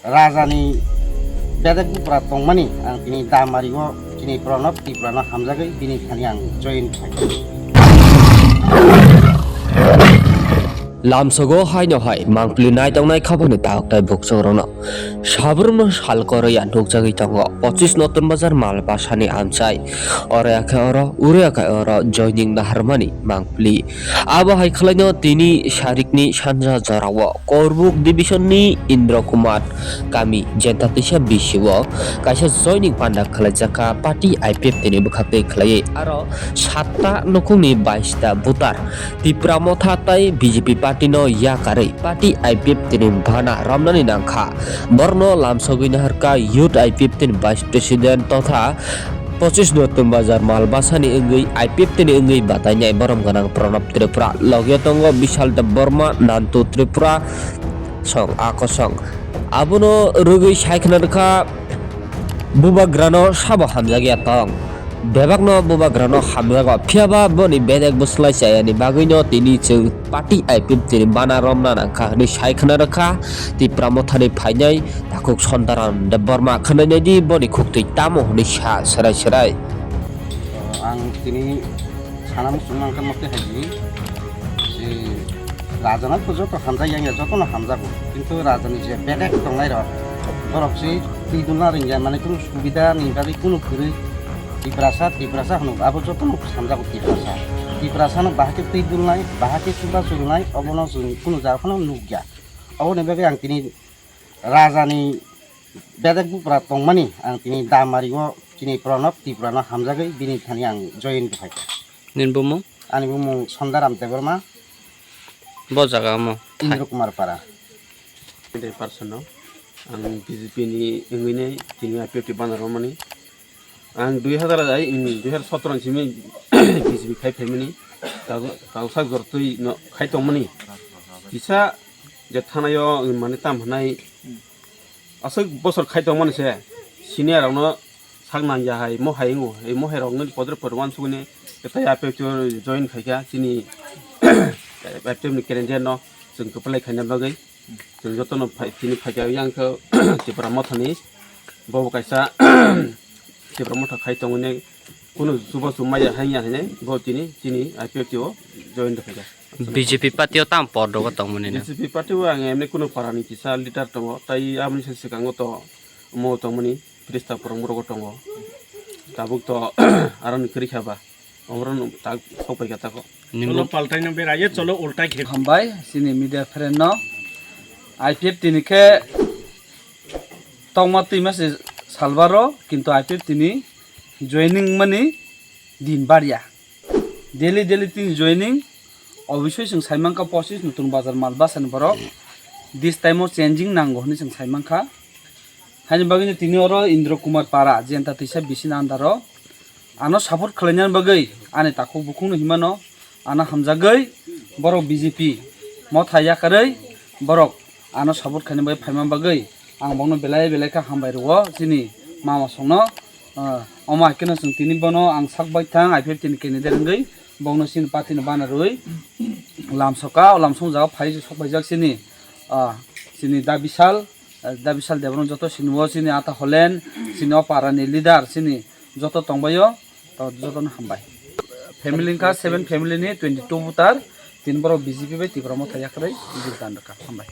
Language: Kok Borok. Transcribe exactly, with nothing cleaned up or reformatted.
Rajani bedek bupra tongmani ang tini Damari o chini Pranab Tripura no hamjagwi bini thani ang join khai. Lamsogo haino hai mangpili naitongnai khabani takhuk tai bukchuk rokno sabrumno sal koroi ya nukjagwi tongo. Pochis Notun Bazar Malbasani amchai. Oro ya khe oro, uro ya khe oro joining naharmani mangpili. Abo hai khwlaino tini sarikni sanja jorao Korbuk Division ni Indra Kumar kami Jenta Tisa B C o kaisa joining panda khwlaijakha party I P F T ni bwkhak twi khwlaiwi. Aro satta nukhungni baista voter Tipra Motha tai B J P party no yakarwi party I P F T ni bana romnani nangkha. Borno lamsogwi naharkha Youth I P F T ni Vice President totha Pochis Notun Bazar Malbasani wngwi I P F T ni wngwi batainai borom gwnang Pranab Tripura. Logio tongo Bishal Debbarma, Nantu Tripura song akosong. Abono rwgwi sai khna rwkha bubagrano sabo hamjakya tong. Bebakno bubagrano hamjago, phiyaba boni bedek bwslai chayani bagwino tini chwng party I P F T ni bana romna nangkha hwnwi sai khna rwkha Tipra Mothani phainai takhuk Sondaram Debbarma. Khwnainaidi boni khuktwi tamo hwnwi sa swrai swrai. Ang tini sana muchung nangkha mokte haidi. Si Rajana to joto hamjak yang ya joto no hamjago. Kintu Rajani je bedek tongnai rok, borok si twi dulna ringya mane kunu subida ni bagwi kunu kwrwi Tiprasa, Tiprasa hwnwi abo joto no hamjago Tiprasa. Tiprasa no bahai khe twi dulnai, bahai khe chuba chulnai, obono chwng kunu jaga phano nukya. Oboni bagwi ang tini Rajani bedek bupra tongmani ang tini Damari o chini Pranab Tripura no hamjagwi bini thani ang join khai. Nini bumung? Ani bumung Sondaram Debbarma. Bo jaga omo? Indra Kumar Para. Tei person no ang B J P ni wngwi nai tini I P F T bana romani. Ang dui hazar ai, dui hazar sotro ni simi B J P khai phaimani. Tago, tago sak jor twi no khai tongmani. Kisa je thanaio mane tam hwnai aswk bosor khai tongmani se senior rokno sak nangya hai mo hai wngo, ei mo hai rokno podre podre uansukgwi tei I P F T o join khaikha chini I P F T ni candidate no chwng kwplai khaina bagwi chwng jotono phai, chini phaikha yang khe Tipra Mothani bobo kaisa Tipra Motha khai tongmani kunu chubachu maya hanya hine bo tini chini I P F T o join rwkha. B J P party o tam por dogo tongmani na? B J P party o ang emni kunu parani kisa leader tongo, tai aboni se swkango to mo tongmani Krista porong borok tongo. Tabuk to aroni kwrwi kha ba. Omorok tak sok pai kha tako. Cholo paltai no beraye, cholo ultai khe. Hambai chini media friend no. I P F T ni khe tongma twima se salbaro, kintu I P F T ni joining mani din barya. Daily daily tini joining, obisoi chwng saimankha pochis Nutun Bazar Malbasani borok. This time o changing nango hwnwi chwng saimankha. Haini bagwino tini oro Indra Kumar Para, Jenta Tisa B C ni under o. Ano support khlainani bagwi ani takhuk bukhukno hinmano, ano hamjagwi borok B J P motha yakarwi borok ano support khaina bagwi phaima bagwi ang bokno belai belai khe hambai rwo chini mama songno. Ah, omo hai kheno chwng tini bono ang sak bai thang I P F T ni candidate wngwi bokno chini party ni bana rwi lamsoka, o lamsong jaga phai sok paijak chini, ah, chini Da Bishal, ah, Da Bishal Debbarma joto chini o chini ata holen, chini o para ni leader chini joto tongbaio, to jotono hambai. Family wngkha seven family ni twenty two voter, tini borok B J P bai Tipra Motha yakarwi vote dan rwkha, hambai.